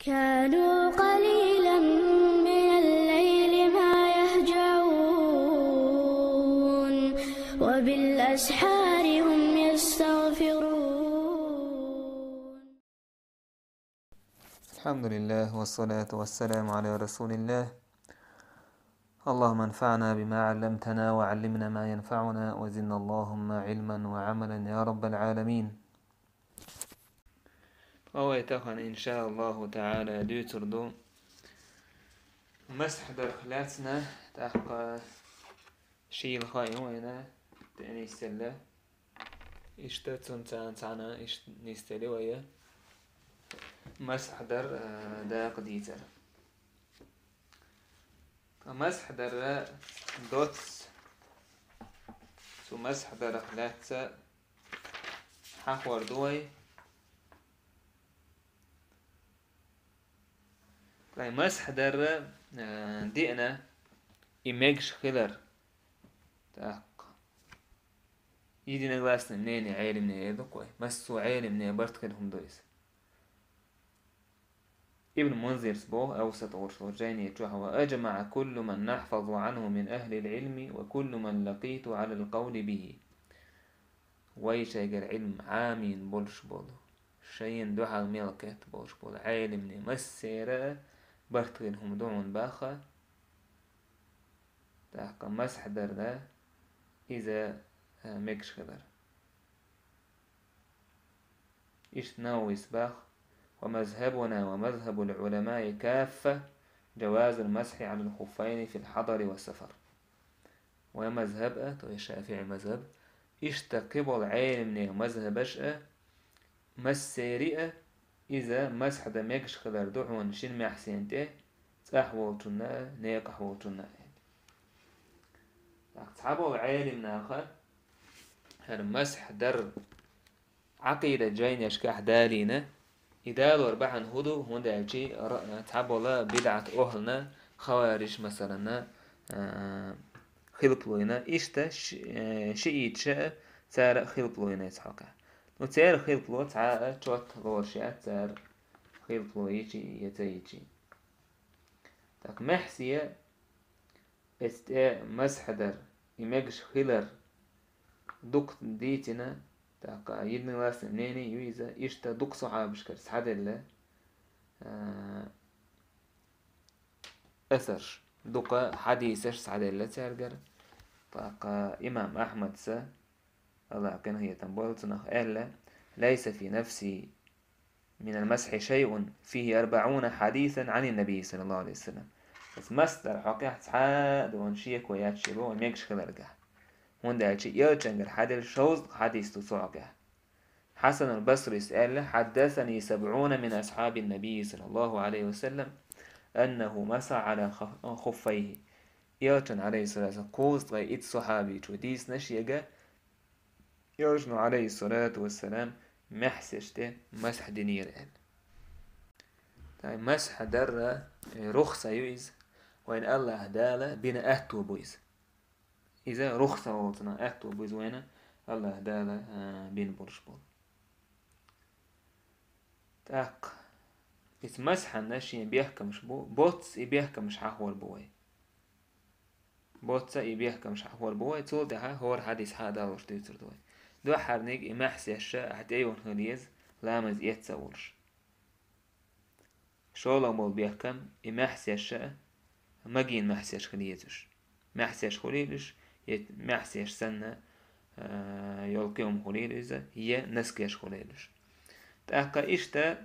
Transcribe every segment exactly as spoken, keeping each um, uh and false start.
كانوا قليلا من الليل ما يهجعون، وبالأسحار هم يستغفرون. الحمد لله، والصلاة والسلام على رسول الله. اللهم انفعنا بما علمتنا، وعلمنا ما ينفعنا، وزدنا اللهم علما وعملا يا رب العالمين. Ой, тахан, иншааллаху та'ала, дуьйцур ду масхь дарах лаьцна, тӀаккха шийла хьайна вайна тӀе нисъелла. Иштта цунца цхьана иштта нисъелла вай масхь дар, а, дакъа дийцар. Ткъа масхь дар доцца, цу масхь дарах лаьцна хьахор ду вай. Ткъа масхь дар, а, диъна, и мегаш хилар. Так. Единогласное мнение Ӏеламнехан ду-кх вай. Массо а Ӏеламнехан барт хилла хӀума ду иза. Ибн Мунзира боху Авсат олуш долчу жайни чохь: «وأجمع كل من نحفظ عنه من أهل العلم وكل من لقيت على القول به». Вай шайгара Ӏилма Ӏамийна болуш болу, шайна дуьхьал мел кхетта болуш болу Ӏеламнехан массеран а барт хилла хӀума ду хьуна боху, тӀаккха масхь дар иза, а, мегаш хилар. Иштта Нававис боху: «ومذهبنا ومذهب العلماء كافة جواز المسح على الخفين في الحضر والسفر». Вай мазхӀаб а, то есть ШафиӀи мазхӀаб, иштта кхин болу Ӏеламнехан мазхӀабаш а, массеран а иза масхь дан мегаш хилар ду хьуна шина маьхьсина тӀе, цӀахь волчунна а, некъахь волчунна а. ТӀаккха цхьаболу Ӏеламнаха хӀара масхь дар Ӏакъидат жайнашкахь далийна, и далор бахьана хӀун ду, хӀунда аьлча р-, цхьаболу бидӀат охӀлана, хаварижаш, масалана, а, хилпалойна, иштта ши-, э, шиӀиташа а, цара а хилпалойна иза хьокъехь. Ну, церан хилпало цхьа а чот лоруш яц, цара хилпало йичи я ца йичи. Так, маьхьсеан эцу тӀе масхь дар, и мегаш хилар дукха дийцина, тӀаккха единогласное мнение ю иза, иштта дукха сахьабашкара схьаделла, а, асарш, дукха хьадисаш схьаделла цаьргара. ТӀаккха имам Ахьмадса, АллахӀа къинхетам бойла цунах, аьлла: «ليس في نفسي من المسح شيء فيه أربعون حديثا عن النبي صلى الله عليه وسلم». Аса масхь дар хьокъехь цхьа а догӀун шеко яц шен боху мегаш хиларгахь. ХӀунда аьлча элчангара хьаделла шовзткъа хьадис ду цу хьокъехь. Хьасанул Басрис аьлла: «حدثني سبعون من أصحاب النبي صلى الله عليه وسلم أنه مسح على خ-، خفيه». Элчан, Ӏалайхиссалату вассалам, кхузткъе итт сахьабичо дийцина шега, Элчано, Ӏалайхиссалату вассалам, маьхьсеш тӀе масхь динера аьлла. Тай масхь дарра, э, рухса ю иза, вайна АллахӀа Дала бина аьтто бу иза. Иза рухса волчунах аьтто бу иза вайна АллахӀа Дала, а, бина болуш болу. ТӀаккха иза масхьанна шен бехкамаш бу, боцца и бехкамаш хьахор бу вай. Боцца и бехкамаш хьахор бу вай, цул тӀаьхьа хӀора хьадис хьадалуш дуьйцур ду вай. Дуьххьарниг и маьхьсеша ахь тӀейогӀун хила еза, ламаз эцна волуш. ШолгӀа болу бехкам, и маьхьсеша а магийна маьхьсеш хила еза уьш. Маьхьсеш хуьлийла уьш, я маьхьсеш санна, а, йолу кхин хӀума хуьлийла иза, я носкеш хуьлийла уьш. ТӀаккха иштта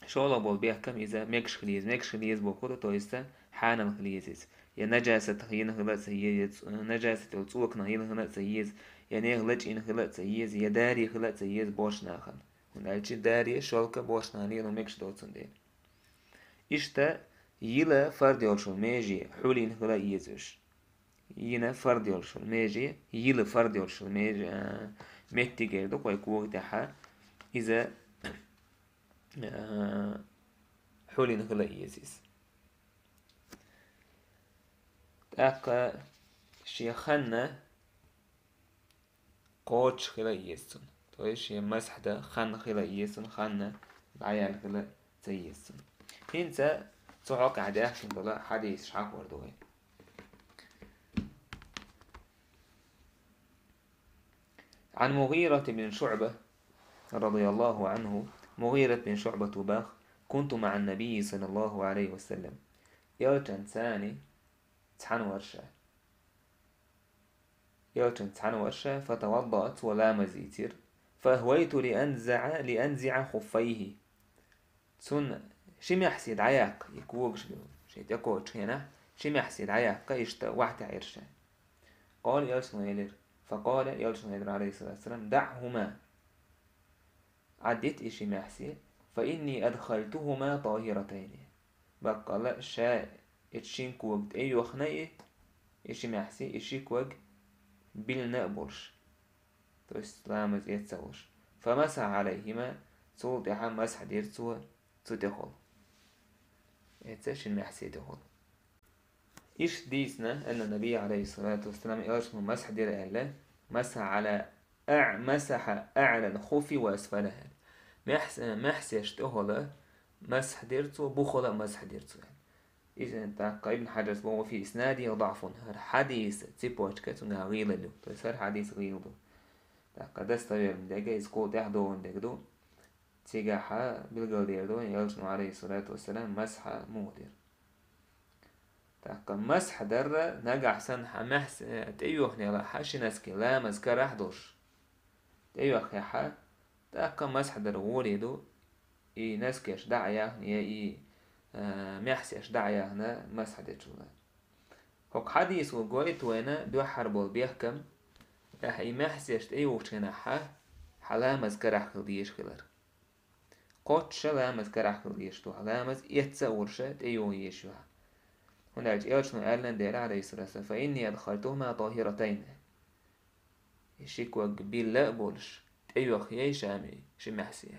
шолгӀа болу бехкам иза мегаш хила еза. Мегаш хила еза бохург, то есть хьанал хила еза иза. Я нажасатах йина хила а ца еза, я ц-, нажасат йолу цӀоканах йина хила а ца еза, я нехан лачкъийна хила а ца еза, я даре хила а ца еза божаршна. ХӀунда аьлча даре, шелка божаршна лело мегаш доцун дела. Иштта йила фард йолуш йолу меже хьулийна хила а еза уьш. Йина фард йолуш йолу меже, йила фард йолуш йолу меже, а, меттигера ду-кх вай кога тӀехьа, иза, а, хьулийна хила а еза иза. ТӀаккха шен ханна кхочуш хила а еза цунна. То есть шен масхь дан хан хила а еза цунна, ханна дӀаяьлла хила а ца еза цунна. ХӀинца цу хьокъехь даьхкина долу хьадисаш хьахор ду вай. عن مغيرة بن شعبة رضي الله عنه، مغيرة بن شعبة боху: كنت مع النبي صلى الله عليه وسلم. Элчанца цхьаьна вара ша. Элчанца цхьаьна вара ша, فتوضأ, цо ламаз йийцира. فأهويت لأنزع، لأنزع خفيه. Цунна ши маьхьсий дӀаяккха, и когаш шен тӀекхочу хенахь, ши маьхьсий дӀаяккха, иштта вахьтехь Ӏийра ша. قال, Элчано элира. فقال, Элчано элира, عليه الصلاة والسلام: دعهما. Ӏаддита и ши маьхьсий, فإني أدخلتهما طاهرتين. Баккъалла ша и шин кога тӀейохна и, и ши маьхьсий, и ши ког биллина а болуш. То есть ламаз эцна а волуш. فمسح عليهما, цул тӀаьхьа масхь дира цо цу тӀехула. Эцна шин маьхьсий тӀехула. Иштта дийцина, أن النبي عليه الصلاة والسلام, Элчано масхь дира аьлла, مسح على أع-، مسح أعلى الخف وأسفلها. Маьхьс-, маьхьсеш тӀехула масхь дира цо, бухула а масхь дира цо аьлла. Иза тӀаккха Ибн Хьаджарс боху: وفي إسناده ضعف. ХӀара хьадиса цепочка цуьнга гӀийла ю. То есть хӀара хьадис гӀийла ду. ТӀаккха достоверный дерг, иза кхул тӀаьхьа догӀун дерг ду. Цигахь билгалдер ду, Элчано, عليه الصلاة والسلام, масхь муха дира. ТӀаккха масхь дарра нагахь санна хьан маьхьс-, э, тӀейохна елахь хьан ши носке ламаз карахь долуш. ТӀейоххехь, тӀаккха масхь дар гӀоле ду, и носкеш дӀа а яхна, я и, а, маьхьсеш дӀа а яхна масхь дечул а. ХӀокху хьадисо гойту вайна дуьххьара болу бехкам, ахьа и маьхьсеш тӀейухучу хенахь хьан ламаз карахь хила дезаш хилар. Кхоччуш ламаз карахь хила дезаш ду, хьан ламаз эцна а волуш тӀейуха езаш ю хьан. ХӀунда аьлча Элчано аьллан дера, عليه الصلاة والسلام: فإني أدخلتهما طاهرتين. И ши ког билла а болуш, тӀейохна ю ша и ши маьхьсий.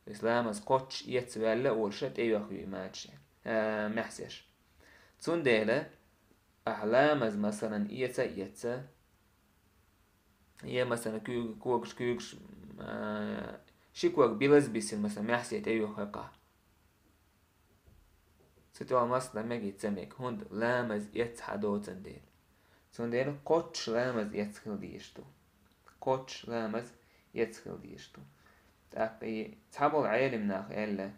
Иза ламаз кхоччуш эцна ваьлла а волуш, тӀейохна ю и мачаш, а, маьхьсеш. Цундела ахьа ламаз, масалан, эца а эцна, я, масалан, куьг-, когаш, куьгаш, а, ши ког билаза бисина, масалан, маьхьсий тӀейохна хьекъахь. Цу тӀехула масхь дан мега, ца мега, хӀунда ламаз эцна хьан доцан дела. Цундела кхоччуш ламаз эцна хила дезаш ду. Кхоччуш ламаз эцна хила дезаш ду. ТӀаккха и цхьаболу Ӏелам наха аьлла: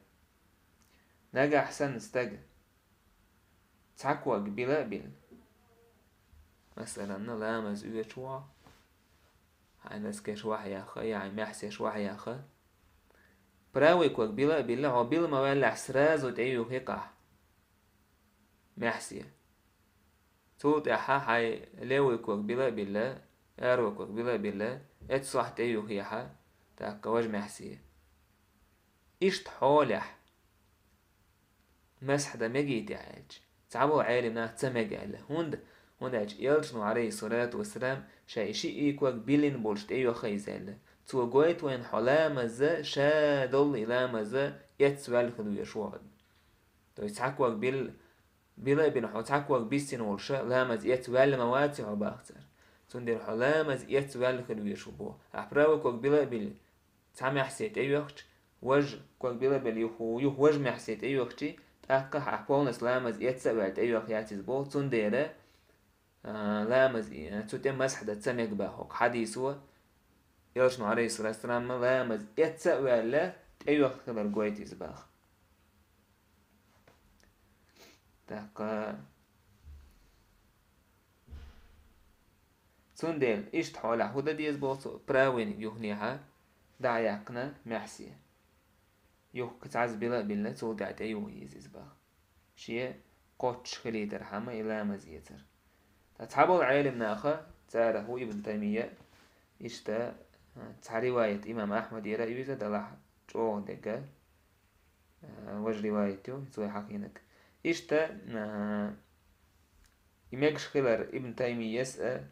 нагахь санна стага цхьа ког била а била, масалан, ламаз оьцуш ву хьо, хьайн носкеш вахьа яхха, я хьайн маьхьсеш вахьа яхха. Правый ког била а била, хьо била ма ваьллехь, сразу тӀейуха хьекъахь маьхьсий. Цул тӀаьхьа хьайн левый ког била а била, аравой ког била а била, эццахь тӀейухахь, тӀаккха важа маьхьсий. Иштта хьолехь масхь дан мегий те аьлча, цхьаболу Ӏелам наха ца мега аьлла. ХӀунда? ХӀунда аьлча Элчано, عليه الصلاة والسلام, ша и шиъ ког биллина болуш тӀейохна иза аьлла. Цо гойту вайна хьо ламаза, ша долу и ламаза эцна ваьлла хила везаш ву хьо. То есть цхьа ког бил-, била а бина хьо цхьа ког биссина волуш, ламаз эцна ваьлла ма ваций хьо боху цара. Цундела хьо ламаз эцна ваьлла хила везаш ву боху. Ахьа правый ког била а била, цхьа маьхьсий тӀейоьхча, важа ког била а била юха, юха важа маьхьсий тӀейоьхчий, тӀаккха ахьа полностью ламаз эцна а ваьлла тӀейоьхна яц иза боху. Цундела, а, ламаз, а, цу тӀе масхь дан ца мега боху хӀокху хьадисо, Элчано, عليه الصلاة والسلام, ламаз эцна а ваьлла тӀейоьхна хилар гойту иза боху. ТӀаккха цундела иштта хьолехь хӀун дан деза боху цо, правыйниг юханехьа дӀа а яьккхина маьхьсий. Юха цхьаъ била а биллина, цул тӀаьхьа тӀейуха еза иза боху. Шен кхоччуш хилийтархьама и ламаз эцар. Ткъа цхьаболу Ӏелам наха, царах ву Ибн Таймия, иштта, а, цхьа риваят имам Ахьмадера а ю иза, делахь чӀогӀа дерг, а, важа риваят ю, цо хьахийнарг. Иштта, а, и мегаш хилар Ибн Таймияс а,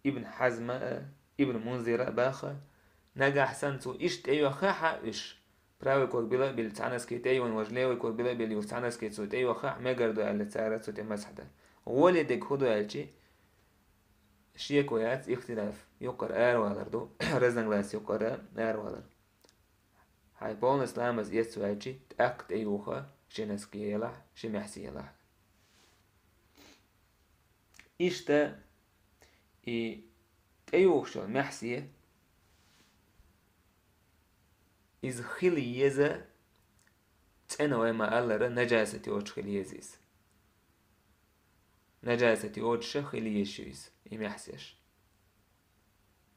Ибн Хьазма а, Ибн Мунзира а боху, нагахь санна цо иштта тӀейоьххехь уьш, правый ког била а била цхьа носки тӀейогӀна, важа левый ког била а била юха цхьа носки цо тӀейоьххехь, мегар ду аьлла цара цу тӀе масхь дан. ГӀоле дерг хӀун ду аьлча, шеко яц, ихтилаф юккъара аравалар ду, разногласи юккъара аравалар. Хьайн полностью ламаз эцна ваьлча, тӀаккха тӀейуха, ши носки ялахь, ши маьхьсий ялахь. Иштта и тӀеювхаш йола маьхьсий, иза хила еза, цӀена вай ма-аллара, нажасат йоцуш хила еза иза. Нажасат йоцуша хила еза шу иза, и маьхьсеш.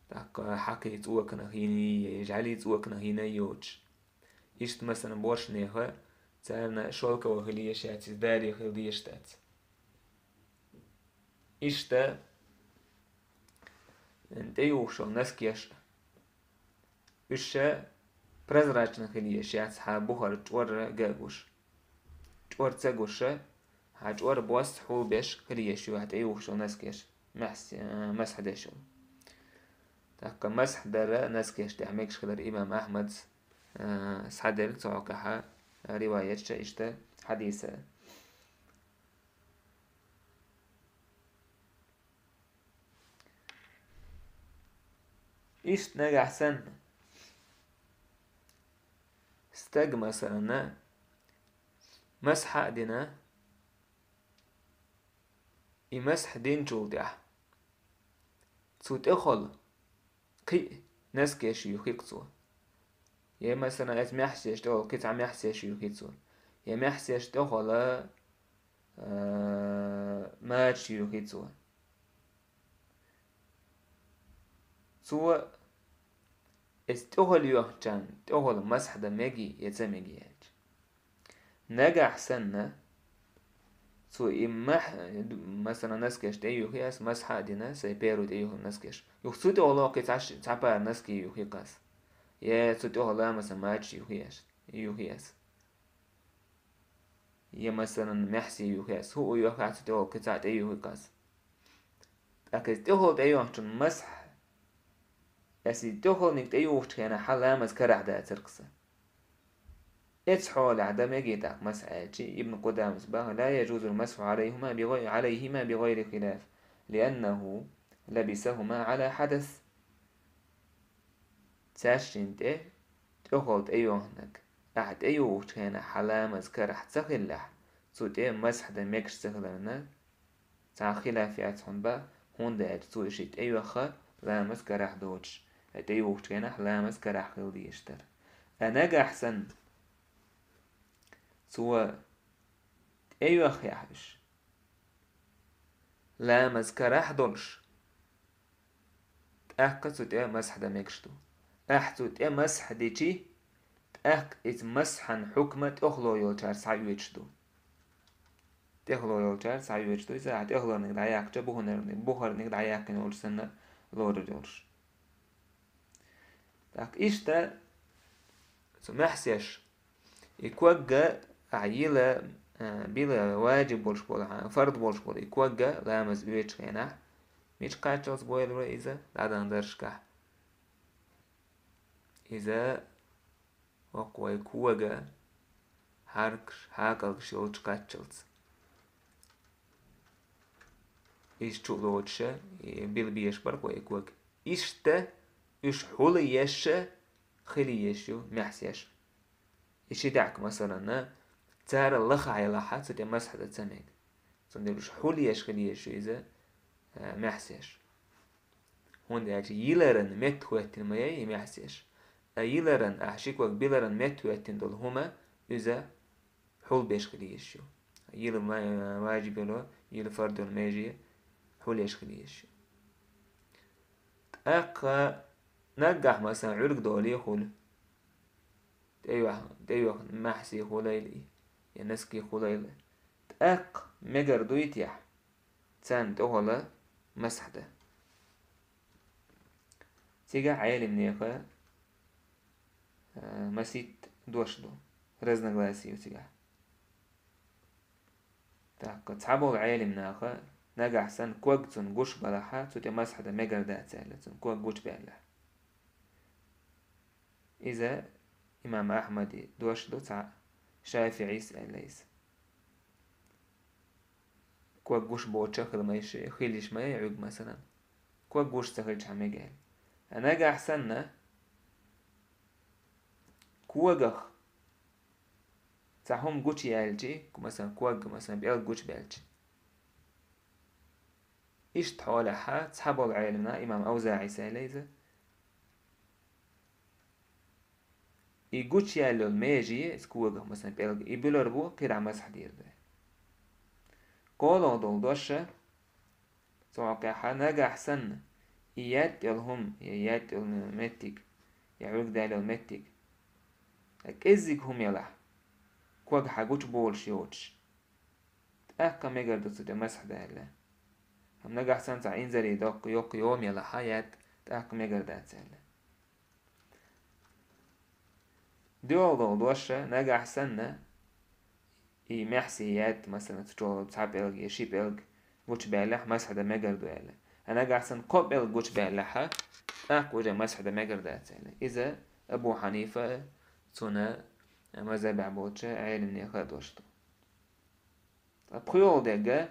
ТӀаккха хьакхий цӀоканах йина йий, жӀаьлий цӀоканах йина йоцуш. Иштта, масала, боьршанеха, царна шёлковый хила еза яц иза, дарий хила дезаш дац. Иштта, тӀеювхаш йола носкеш, уьш ша прозрачный хила еза яц, хьан бухара чӀор га а гуш. ЧӀор ца гуш, хьан чӀор бос хьулбеш хила еза шу, хьан тӀеювхаш йола носкеш, маьхьс-, а, масхь деш йола. ТӀаккха масхь дара носкеш тӀехь мегаш хилар имам Ахьмада, а, схьаделла цу хьокъехьа риваятша иштта хьадиса. Иштта нагахь санна, стаг, масалана, масхьа а дина, и масхь динчул тӀехь цу тӀехула кхин а носкеш юхи-кх цо. Е, масалан, эс маьхьсеш тӀехула кхин цхьа маьхьсеш юхи цо. Е маьхьсеш тӀехула, а, мача юхи цо. Цо эс тӀехула йоьхначарна тӀехула масхь дан мегий, е ца мегий аьлча. Нагахь санна, цо и мах-, масалан, носкеш тӀеюхи ас, масхьа а дина, сай первый тӀеюхи носкеш. Юха цу тӀехула кхин цхьа ш-, цхьа пара носки юхи-кх ас. Е цу тӀехула, масалан, мача юхи ас, юхи ас. Е, масалан, маьхьсий юхи ас. ХӀуъу йоьхахь цу тӀехула кхин цхьа тӀеюхи-кх ас. ТӀаккха иза тӀехула тӀейоьхначун масхь, ас иза тӀехулниг тӀеюхучу хенахь хьан ламаз карахь дацар-кх сан. Эцу хьолехь дан мегий тӀаккха масхь аьлча, Ибн Къудамас боху: «لا يجوز المسح عليهما بغي-، عليهما بغير خلاف، لأنه لبسهما على حدث». Цаьршинна тӀе тӀехула тӀейоьхнарг ахь тӀеюхучу хенахь хьан ламаз карахь ца хиллехь, цу тӀе масхь дан мегаш ца хиларна, цхьа а хилаф яц хьуна боху, хӀунда аьлча цо и шиъ тӀеюьйхна ламаз карахь доцуш, тӀеюхучу хенахь ламаз карахь хила дезаш дара. Ткъа нагахь санна цо тӀеюьйххехь уьш, ламаз карахь долуш, тӀаккха цу тӀе масхь дан мегаш ду. Ахь цу тӀе масхь дичи, тӀаккха иза масхьан хьукма тӀехула йолчара схьаоьцуш ду. ТӀехула йолчара схьаоьцуш ду иза, ахь тӀехуларниг дӀаяьккхича, бухарниг, бухарниг дӀаяьккхина йолуш санна лорур йолуш. ТӀаккха иштта цу маьхьсеш, и ког а ахь йила, а, била важиб болуш болу, хьан фард болуш болу и ког а ламаз оьцучу хенахь, мича кхаччалц бойла вай иза дӀадаханчу дарсашкахь? Иза хӀокху вай кога хьаркаш, хьакъалгаш йолчу кхаччалц. Иза чу а лоцуша, и била безаш бара-кх вай ког. Иштта уьш хьула езаш хила езаш ю маьхьсеш. И ши даьӀахк, масалана, цара лаха хьаялахь, цу тӀе масхь дан ца мега. Цундела уьш хьула езаш хила езаш ю иза, а, маьхьсеш. ХӀунда аьлча йиларан меттахӀоьттина ма яй и маьхьсеш. Ткъа йиларан, ахь ши ког биларан меттахӀоьттина долу хӀума, иза хьулбеш хила езаш ю. Йила ма-, важиб йолу, йила фард йолу меже хьулъеш хила езаш ю. ТӀаккха наггахь, масалан, Ӏуьрг долий хуьлу. ТӀейоьх-, тӀейоьхна маьхьсий хуьлийла и, я носки хуьлийла. ТӀаккха мегар дуй техь, царна тӀехула масхь дан. Цигахь Ӏелимнеха, а, масийтта дош ду, разногласие ю цигахь. ТӀаккха цхьаболу Ӏелимнаха, нагахь санна ког цунна гуш балахьа, цу тӀе масхь дан мегар дац аьлла, цунна ког гучубаьллахь. Иза имам Ахьмади дош ду цхьаъ, ШафиӀис аьлла иза. Ког гуш боцуша хила ма йиш, хила йиш ма яй Ӏуьрг, масалан. Ког гуш ца хилчхьана мега аьлла. Нагахь санна когах цхьа хӀума гучаяьлча, масалан, ког, масалан, пӀелг гучабаьлча. Иштта хьолехьа, цхьаболу Ӏеламнаха, имам АвзаӀис аьлла иза, и гучаяьлла йолу меже, иза когах, масалан, пӀелг, и буьлур бу, кхидӀа масхь дийр ду. КхоалгӀа долу дош, цу хьокъехьа, нагахь санна, и яьтта йолу хӀума, я яьтта йолу меттиг, я Ӏуьргдаьлла йолу меттиг, кӀеззиг хӀума елахь, ког хьан гучуболуш йоцуш, тӀаккха мегар ду цу тӀе масхь дан аьлла. Амма нагахь санна цхьа инзаре доккха йоккха йома елахь, яьтта, тӀаккха мегар дац аьлла. ДоьалгӀа долу дош, нагахь санна, и маьхьсий яьтта, масалан, цу чохь цхьа пӀелг я ши пӀелг гучубаьллехь, масхь дан мегар ду аьлла. А нагахь санна кхо пӀелг гучубаьллехь, тӀаккха уже масхь дан мегар дац аьлла. Иза Абу Хьанифа, цуьнан мазхабехь болчу Ӏеламнехан а дош ду. Ткъа пхоьалгӀа дерг,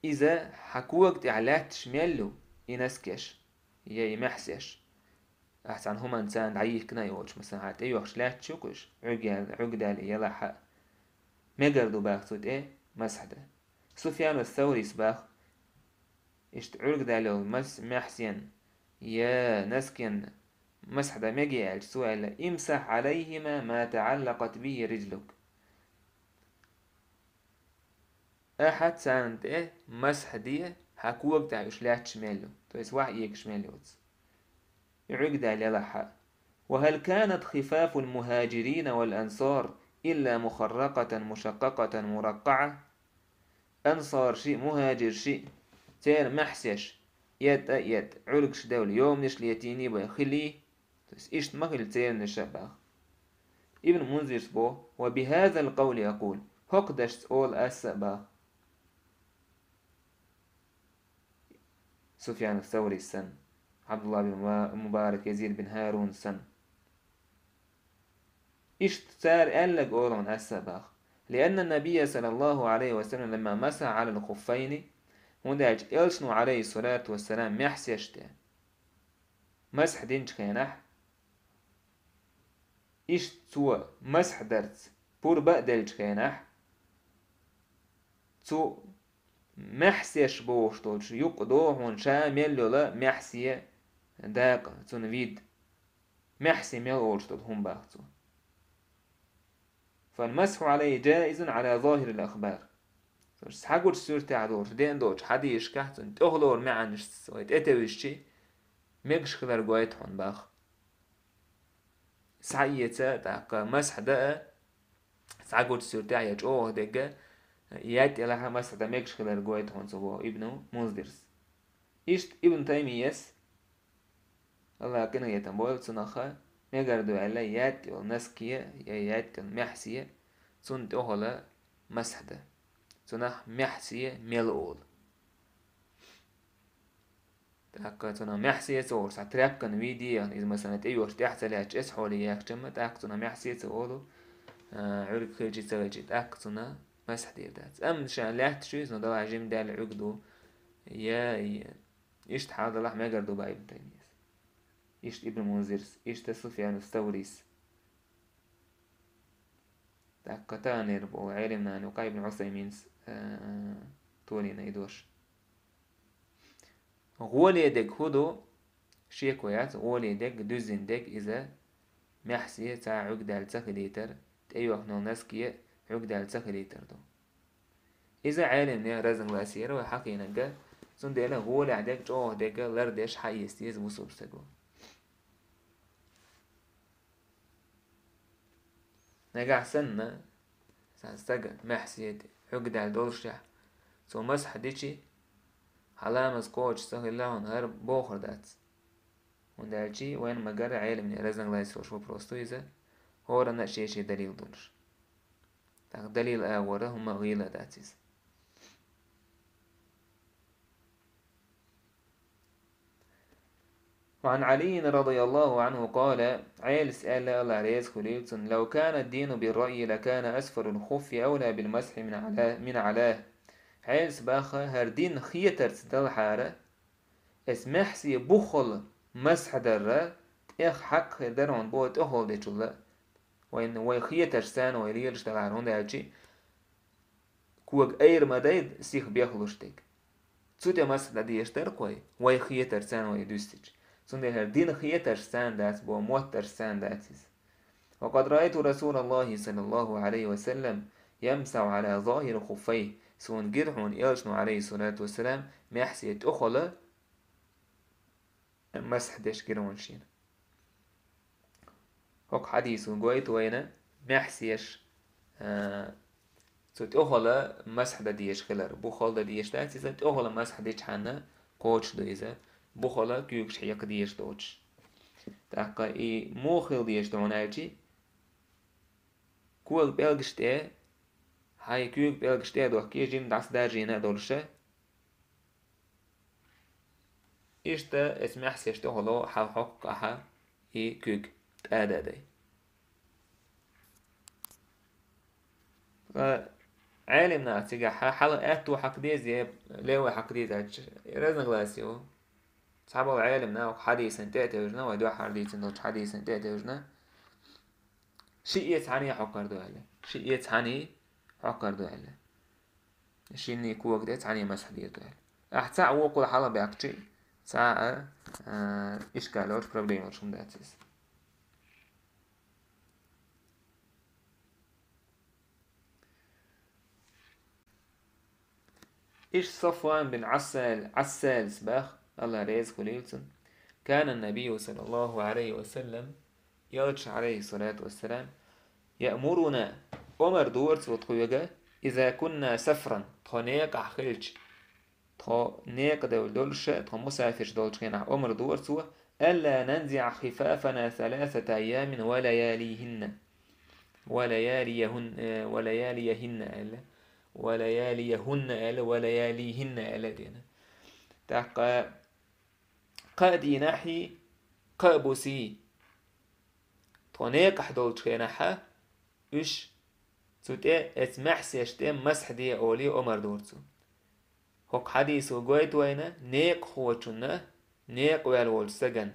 иза хьан кога тӀехь лаьтташ мел ю, и носкеш, я и маьхьсеш. Ахь цхьана хӀуманна царна дӀайихкина а йоцуш, масалан, хьан тӀейохуш лаьтташ ю-кх уьш, Ӏуьрг-, Ӏуьргдаьлла елахь а, мегар ду боху цу тӀе масхь дан. Суфьяну Саврис боху, иштта Ӏуьргдаьлла йолу мас-, маьхьсенна я носкенна масхь дан мегий аьлча, цо аьлла: «Имсахь Ӏалайхима ма таӀаллакъат бихи риджлук». Ахьа царна тӀе масхь де, хьан кога тӀехь уьш лаьтташ мел ю, то есть ваьхьа эгаш мел йоцу. И Ӏуьргдаьлла елахь а. «Ва хӀал канат хифафул мухӀажирина вал ансар илла мухарракъатан мушаккъакъатан мураккъаӀа?» Ансарший, мухӀажирший, церан маьхьсеш, эттӀа а эттӀа, Ӏуьргаш девлла, йоманаш летийний бен хилий? То есть иштта ма хилла церан дешнаш боху. Ибн Мунзирс боху: «Ва бихазал къавли акъул». ХӀокху дашца олу ас а боху. Суфьян ас-Саврис санна, Абдулла бин Ма-, Мубарак, Язид бин ХӀарун санна. Иштта цара аьлларг олу хьуна ас а боху. Лианна набийя саллаллаху Ӏалайхи ва саллам ламма масахьа Ӏалал хуффайни, хӀунда аьлча элчано, Ӏалайхи салату ва салам, маьхьсеш тӀе масхь динчу хенахь, иштта цо масхь дарца пурба а деллачу хенахь, цу маьхьсеш бохуш долчу юкъа догӀу хьуна ша мел йолу маьхьсий дакъа, цуьнан вид. Маьхьсий мел олуш долу хӀума боху цо. «Фалмасхьу Ӏалайхи джаизун Ӏала захирил ахбар». Цо схьагучу суьртехь долуш, деана долчу хьадисашкахь цуьнан тӀехула маьӀнашца вай тӀетевжичи, мегаш хилар гойту хьуна боху. Схьаэца, тӀаккха масхь дан а, схьагучу суьртехь я чӀогӀа дерг а, яьтта елахь а масхь дан мегаш хилар гойту хьуна цо боху Ибну Мунзирс. Иштта Ибн Таймияс, Аллахь къинхетам бойла цунах, мегар ду аьлла, яьтта йолу носки я яьтта йолу маьхьсий, цунна тӀехула масхь дан. Цунах маьхьсий мел олу. ТӀаккха цунах маьхьсий ца олу, цхьа тряпкан вид яхна, иза, масалан, тӀейоьхча тӀаьхьа ца лаьтташ, эс хьоле яьхча-м, тӀаккха цунах маьхьсий ца олу, а, Ӏуьрг хилчи ца хилчи, тӀаккха цунах масхь дийр дац. Амма ша лаьтташ ю иза, но далахь жима даьлла Ӏуьрг ду, я, я, иштта хьал далахь мегар ду боху Ибн Таймияс. Иштта Ибн Мунзирс, иштта Суфьяну Саврис. ТӀаккха таханлера боху Ӏеламнана юкъахь Ибн Ӏусайминс, а, толийна и дош. ГӀоле дерг хӀун ду? Шеко яц, гӀоле дерг, дуьззина дерг иза маьхьсий цхьа Ӏуьргдаьлла ца хилийтар, тӀейоьхна йолу носки Ӏуьргдаьлла ца хилийтар ду. Иза Ӏеламнехан разногласи яра вай хьахийнарг, цундела гӀолехь дерг, чӀогӀа дерг лардеш схьаэца деза бусулба стага. Нагахь санна, сан стага маьхьсий Ӏуьргдаьлла доллушехь, цо масхь дичи, хьан ламаз кхочуш ца хилла хьуна, хӀара бохур дац. ХӀунда аьлча вайна ма-гарра Ӏеламнехан разногласи йолуш вопрос ду иза, хӀоранна а шен-шен далил долуш. ТӀаккха далил агӀора хӀумма а гӀийла а дац иза. وعن علي رضي الله عنه قال: Ӏелас аьлла, Аллахь реза хуьлийла цунна: «لو كان الدين بالرأي لكان أسفل الخف أولى بالمسح من أعلاه، من أعلاه». Ӏелас боху: «ХӀара дин хетарца далахьара, ас маьхьсий буххал масхь дар тӀех хьакъ хир дара хьуна боху тӀехула дечул». Вайн вай хетарца вай лелаш далахьара, хӀунда аьлча кога айра ма дайда сиха бехлуш дерг. Цу тӀа масхь дан дезаш дар-кх вай, вай хетарца вай дуьстича. Цундела хӀара дина хетарца дац боху, моттарца дац иза. وقد رأيت رسول الله صلى الله عليه وسلم يمسح على ظاهر خفيه. Суна гира хьуна Элчано, عليه الصلاة والسلام, маьхьсий тӀехула масхь деш гира хьуна шена. ХӀокху хьадисо гойту вайна маьхьсеш, а, цу тӀехула масхь дан дезаш хилар. Бухахула дан дезаш дац иза, тӀехула масхь дичхьана кхочуш ду иза. Бухахула куьйгаш хьекха дезаш доцуш. ТӀаккха и муха хила дезаш ду хьуна аьлча, кога пӀелгаш тӀе, хьайн куьйга пӀелгаш тӀе а дохкий, жимма дӀасадаржийна а долуша, иштта эца маьхьсеш тӀехула хьалхьокху ахьа и куьг тӀададай. Ткъа Ӏелим наха цигахь хьала аьтту хьакха деза, я левой хьакха деза аьлча, разногласие ву. Цхьаболу Ӏелим наха хьадисан тӀе а тевжина, вай дуьххьара дийцина долчу хьадисан тӀе а тевжина, шиъ е цхьаьна хьокхур ду аьлла. Шиъ е цхьаьна хьокхур ду аьлла. Шинний кога тӀе цхьаьна масхь дийр ду аьлла. Ахь цхьаъ вукхул хьала баьккхичи, цхьа а, а, ишкал йолуш, проблема йолуш хӀума дац иза. Иш Сафван бин Ӏассал-, Ӏассалис баха, Алла реза хуьлийла цунна: «كان النبي صلى الله عليه وسلم», Элча, عليه الصلاة والسلام, «يأمرنا», омар дора цо тхоьга, «إذا كنا سفرا», тхо некъахь хилча, тхо некъа девлла долуша, тхо мусафирш долчу хенахь омар дора цо: «ألا ننزع خفافنا ثلاثة أيام ولياليهن». «ولياليهن», э, «ولياليهن» аьлла. «ولياليهن» аьлла, «ولياليهن» аьлла дена. ТӀаккха кхаа дийнахьий, кхаа бусий, тхо некъахь долчу хенахьа, уьш цу тӀе эца маьхьсеш тӀе масхь де олий омар дора цо. ХӀокху хьадисо гойту вайна, некъахочунна, некъа ваьлла волчу стагана,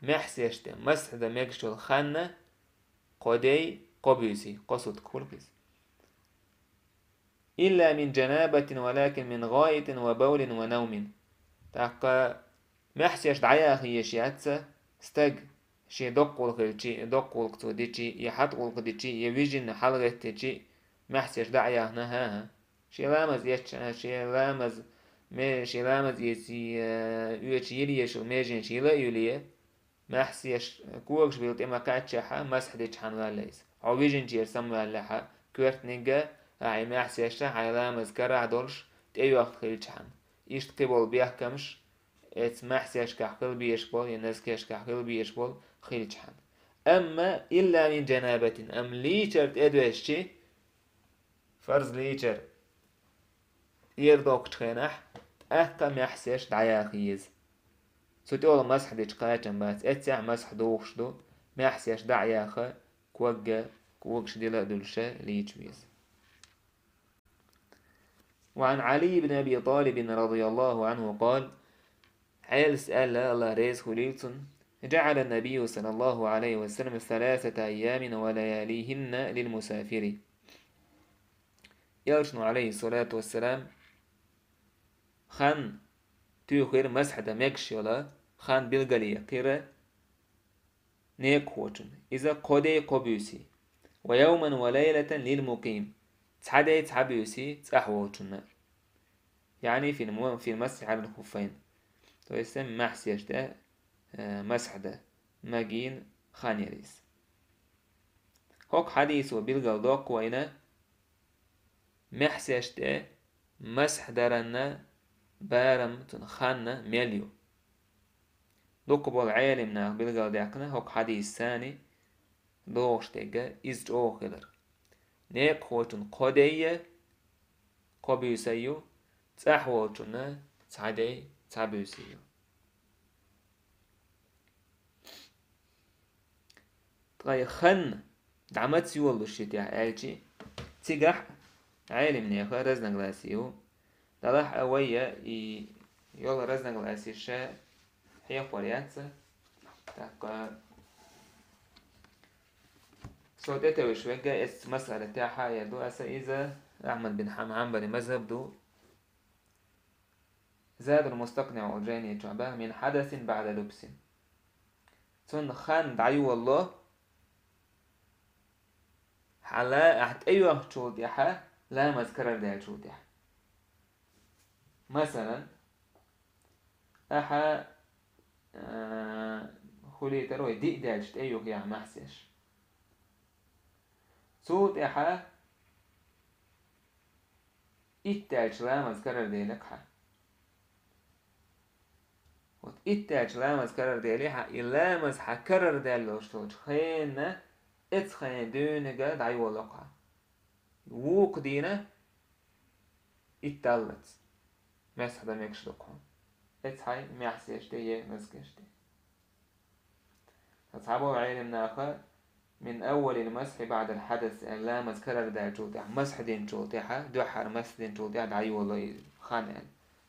маьхьсеш тӀе масхь дан мегаш йолу ханна кхо дей, кхо буьйсий, кхо сутка хуьлу иза. «إلا من جنابة ولكن من غائط وبول ونوم». ТӀаккха маьхьсеш дӀаяха езаш яц стаг, шен доккха гӀуллакх хилчи, доккха гӀуллакх цо дичи, я хьатӀа гӀуллакх дичи, я вижина хьалагӀеттичи, маьхьсеш дӀа а яхна, хӀан-хӀа. Шен ламаз эцча, шен ламаз, ме-, шен ламаз эций, э, оьцуш йила езаш йолу меженаш йила а юьлий, маьхьсеш когаш билла тӀе ма кхаьччехьа, масхь дичхьана ваьлла иза. Хьо вижинчера самаваьллехьа, коьртаниг а, хьайн маьхьсеш а, хьайн ламаз карахь долуш, тӀейоьхна хилчхьана. Иштта кхиболу бехкамаш эца маьхьсешкахь хила безаш болу, я нескешкахь хила безаш болу хилчхьана. Амма «إلا من جنابة», амма лийчар тӀедоьжчи, фарз лийчар эр доккхучу хенахь, тӀаккха маьхьсеш дӀаяха еза. Цу тӀехула масхь дича кхачам бац, эццехь масхь духуш ду, маьхьсеш дӀа а яха, когга, когаш дила а дуьллуша лийча веза. وعن علي بن أبي طالب رضي الله عنه قال: Ӏелас аьлла, Алла реза хуьлийла цунна: «جعل النبي صلى الله عليه وسلم ثلاثة أيام ولياليهن للمسافر». Элчано, عليه الصلاة والسلام, хан туьйхира масхь дан мегаш йола, хан билгалъяьккхира некъахочунна. Иза кхо дей, кхо буьйсий. «ويوما وليلة للمقيم». Цхьа дей, цхьа буьйсий цӀахь волчунна. يعني في الم-، في المسح على الخفين. То есть, маьхьсеш тӀе, э, масхь дан магийна хан яра иза. ХӀокху хьадисо билгалдоккху вайна, маьхьсеш тӀе масхь даранна барам цунна ханна мел ю. Дукха болу Ӏелим наха билгалдаьккхина хӀокху хьадисца догӀуш дерг иза чӀогӀа хилар. Некъахочунна кхо дей, кхо буьйсий ю, цӀахь волчунна цхьа дей, цхьа буьйсий ю. Ткъа и хан дӀа маца йолалуш ю техьа аьлчи, цигахь Ӏелимнеха разногласие ю. Делахь а вай и йолу разногласие ша хьехор яц. ТӀаккха Со тӀетевжаш вега эс масъала тӀехьа яр ду аса иза, Ахьмад бин Хьам-, Хьамбали мазхаб ду. Задул Мустакъни олу жайни чохь баха: «Мин хьадасин баъда лубсин». Цунна хан дӀайолало, хьан ла-, ахь тӀейохчул тӀаьхьа, ламаз карардаьллачул тӀаьхьа. Масалан, ахьа, а, хулийтар вай диъ даьлча тӀейоху яхьа маьхьсеш. Цул тӀаьхьа итт даьлча ламаз карарделира хьан. Вот итт даьлча ламаз карарделира хьан, и ламаз хьан карардаьлла долуш долчу хенна, эцу хенан дуьйна дӀайолало хьан. Вукху дийнахь итт даллалц масхь дан мегаш ду хьуна. Эцу хьайн маьхьсеш тӀе е нозгаш тӀе. Ткъа цхьаболу Ӏелам наха: «Мин аввалил масхьи баъдал хьадас», аьлла, ламаз карардаьллачул тӀаьхьа, масхь динчул тӀаьхьа, дуьххьара масхь динчул тӀаьхьа дӀайолало и хан аьлла.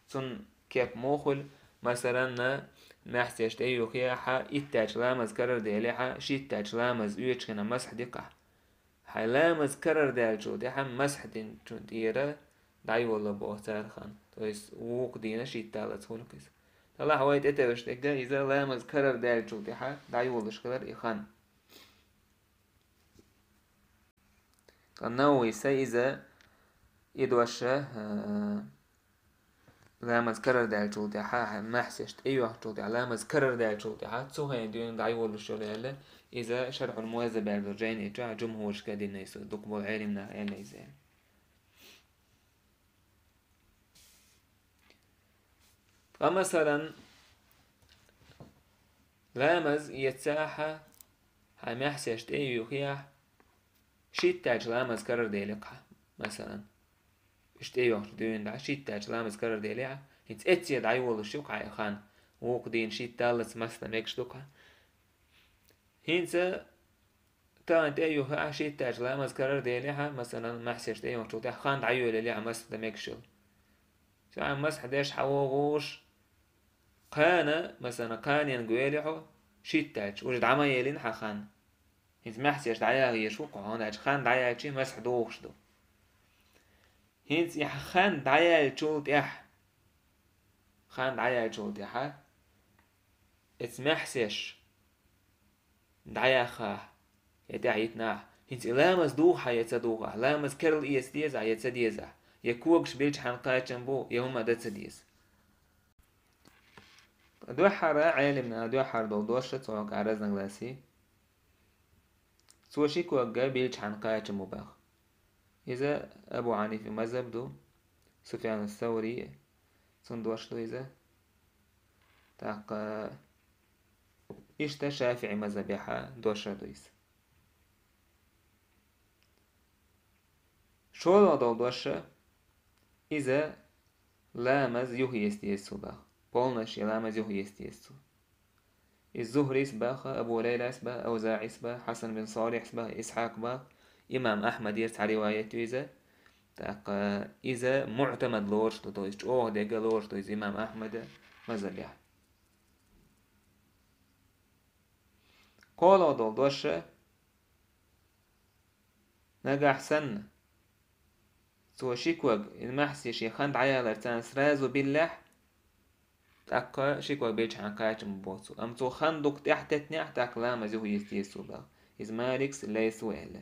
Цунна кеп муха хуьлу, масалан, маьхьсеш тӀе юххехь, итт даьлча ламаз карарделехь, шийтта даьлча ламаз оьшучу хенахь масхь дикхахь. Хьайн ламаз карардаьллачул тӀаьхьа масхь динчун тӀера дӀайолало боху цара хан. То есть вукху дийнахь шийтта даллалц хуьлу иза. Делахь вай тӀетевжаш дерг иза ламаз карардаьллачул тӀаьхьа дӀайолалуш хилар и хан. Ткъа Нававис иза и дош, а, ламаз карардаьллачул тӀаьхьа, хьайн маьхьсеш тӀе йохчул тӀаьхьа, ламаз карардаьллачул тӀаьхьа, цу хенан дуьйна дӀайолалуш йолу аьлла, иза Шархьул Мухьаззаб аьлла жайни чохь жумхӀуршка дина иза, дукха болу Ӏелам наха аьлла иза аьлла. Ткъа, масалан, ламаз эццехь, хьайн маьхьсеш тӀе а юххехь, шийтта даьлча ламаз карарделира хьан, масалан. Уьш тӀе йохчу дуьйна дӀа шийтта даьлча ламаз карарделехь, хӀинца эцце дӀайолалуш ю хьан и хан, вукху дийнахь шийтта даллалц масхь дан мегаш ду хьан. ХӀинца тахана тӀе а юххехь, шийтта даьлча ламаз карарделехь, масалан, маьхьсеш тӀе йохчул тӀаьхьа хан дӀайолаелехь масхь дан мегаш йолу. Цуьнан масхь деш хьан вогӀуш, кхана, масалан, кханенга вели хьо, шийтта даьлча, уже дӀа ма еллина хьан хан. ХӀинца маьхьсеш дӀаяха езаш ву кху, хӀунда аьлча хан дӀаяьлча масхь духуш ду. ХӀинца и хан дӀаяьллачул тӀаьхьа, хан дӀаяьллачул тӀаьхьа, эцу маьхьсеш дӀаяхахь, я тӀаьхьа йитинехь, хӀинца и ламаз духа хьан я ца духа ахь, ламаз керла эца деза ахь я ца деза ахь, я когаш билча хьан кхачам бу, я хӀума дан ца деза. Дуьххьара Ӏелам наха дуьххьара долу дош цхьа кӀара разногласи. Цо ши кога билча хьан кхачам бу баха. Иза Абу Хьанифа мазхаб ду, Суфьян ас-Саври, цуьнан дош ду иза. ТӀаккха иштта ШафиӀи мазхабехь дош ду иза. ШолгӀа долу дош, иза ламаз юхаэца деза цо баха. Полностью ламаз юхаэца деза цо. Иза Зухрис баха, Абу Лайлас баха, Авзаъис баха, Хьасан бин Салихьс баха, Исхьакъ баха, имам Ахьмадера цхьа риваят ю иза. ТӀаккха иза муӀтамад лоруш ду, то есть чӀогӀа дерг лоруш ду иза имам Ахьмада мазхабехь. КхоалгӀа долу дош, нагахь санна, цо ши ког, и маьхьсеш шен хан дӀаяларца сразу биллехь, тӀаккха ши ког билча хьан кхачам бу боху цо. Амма цо хан дукха тӀаьхьа теттинехь, тӀаккха ламаз юхаэца деза цо баха. Иза Маликс, Лайсу аьлла.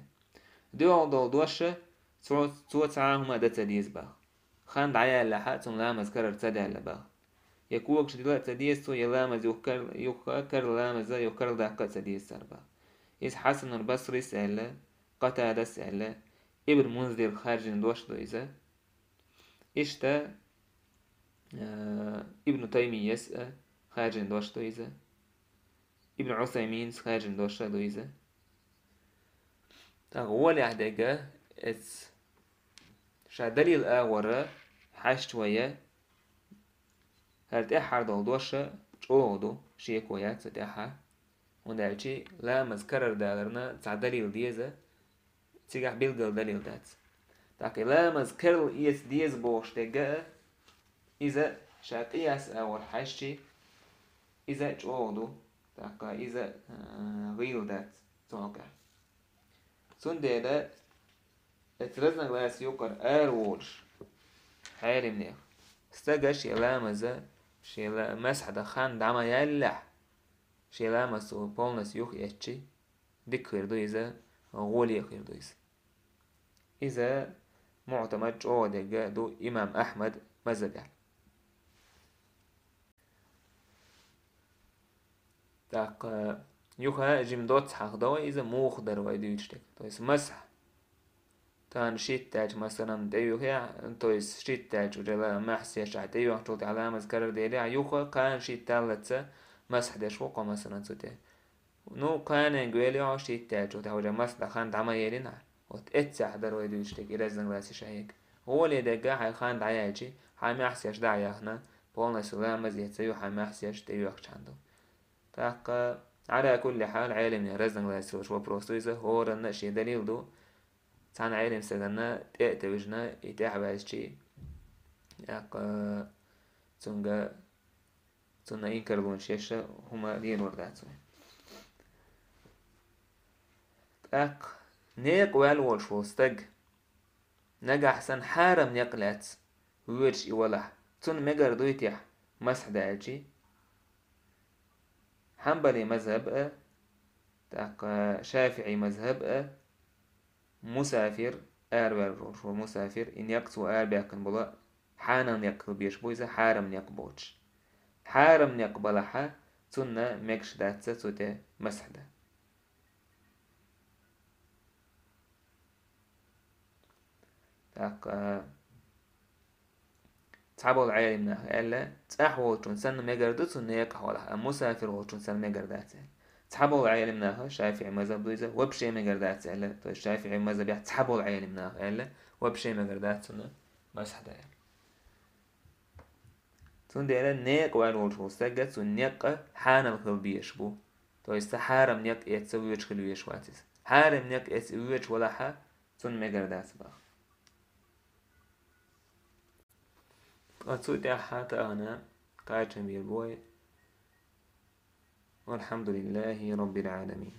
ДоьалгӀа долу дош, цо, цо цхьа а хӀума дан ца деза баха. Хан дӀаяьллехь, цунна ламаз карар ца даьлла баха. Я когаш дила а ца деза цо, я ламаз юха кар-, юха карла ламаз, юха карла даккха а ца деза цара баха. Иза Хьасанул Басрис аьлла, Къатадас аьлла, Ибн Мунзира хаьржина дош ду иза. Иштта, а, Ибн Таймияс а хаьржина дош ду иза. Ибн Усайминас хаьржина дош а ду иза. ТӀаккха валехь дерг, эцу ша далил агӀор хьаьжча вай, хӀара тӀаьххьара долу дош чӀогӀа ду, шеко яц цу тӀехь. ХӀунда аьлча ламаз карардаларна цхьа далил деза, цигахь билггал далил дац. ТӀаккха и ламаз керла эца деза бохуш дерг а, иза ша къияс агӀор хьаьжча, иза чӀогӀа ду, тӀаккха иза, а, гӀийла дац цу хьокъехь. Цундела эцу разногласи юкъара ара волуш, Ӏелимнех, стага шен ламаза, шен ла-, масхьа дан хан дӀа ма яьллехь, шен ламаз цо полностью юхаэцчи, дика хир ду иза, гӀоле хир ду иза. Иза муӀтамад чӀогӀа дерг ду имам Ахьмад мазхабехь. ТӀаккха юха жима доцца хьахдо вай, иза муха дара вай дуьйцуш дерг. То есть масхь. Тахана шийтта аьлча, масалан, тӀеюхехь, то есть шийтта аьлча, уже ла-, маьхьсешехь тӀеюхчул тӀаьхьа ламаз карара делехь, юха кхана шийтта аллаца масхь деш ву кхо, масалан, цу тӀе. Ну, кханенга велахь, шийтта аьлча, тӀаьхьа уже масхь дан хан дӀа ма еллинехь. Вот эццехь дара вай дуьйцуш дерг, и разногласи шайга. ГӀоле дерг хьайн хан дӀаяьлчи, хьайн маьхьсеш дӀа а яьхна, полностью ламаз эца ю хьайн маьхьсеш тӀеюхчхьана ду. ТӀаккха, Ӏала кулли хьал, Ӏелимнех разногласи йолуш вопрос ду иза, хӀоранна а шен далил ду. Цхьана Ӏелим стаганна тӀе а тевжина, и тӀаьхьаваьзчи, тӀаккха цунга, цунна инкарлонаш еш хӀума лелор дац вай. ТӀаккха некъа ваьлла волуш волу стаг, нагахь санна хьарам некъ лаьцна воьдуш и валахь, цунна мегар дуй техь масхь дан аьлчи? Хьанбали мазхаб а, тӀаккха ШафиӀи мазхаб а, мусафир, араваьлла волуш волу мусафир, и некъ цо арабаьккхина болу хьанал некъ хила безаш бу иза, хьарам некъ боцуш. Хьарам некъ балахьа, цунна мегаш дац цу тӀе масхь дан. ТӀаккха цхьаболу Ӏелимнаха аьлла, цӀахь волчун санна мегар ду цу некъахь валахь, амма мусафир волчун санна мегар дац аьлла. Цхьаболу Ӏелимнаха, ШафиӀи мазхаб ду иза, вообще мегар дац аьлла. То есть ШафиӀи мазхабехь цхьаболу Ӏелимнаха аьлла, вообще мегар дац цунна масхь дан аьлла. Цундела некъа ваьлла волчу стага цу некъа хьанал хила безаш бу. То есть ца хьарам некъ эца воьдуш хила везаш вац иза. Хьарам некъ эца и воьдуш валахьа, цунна мегар дац баха. Ткъа цу тӀаьхьа тахана кхачам бийр бу вай. Валхьамдулиллахи Раббил Ӏаламин.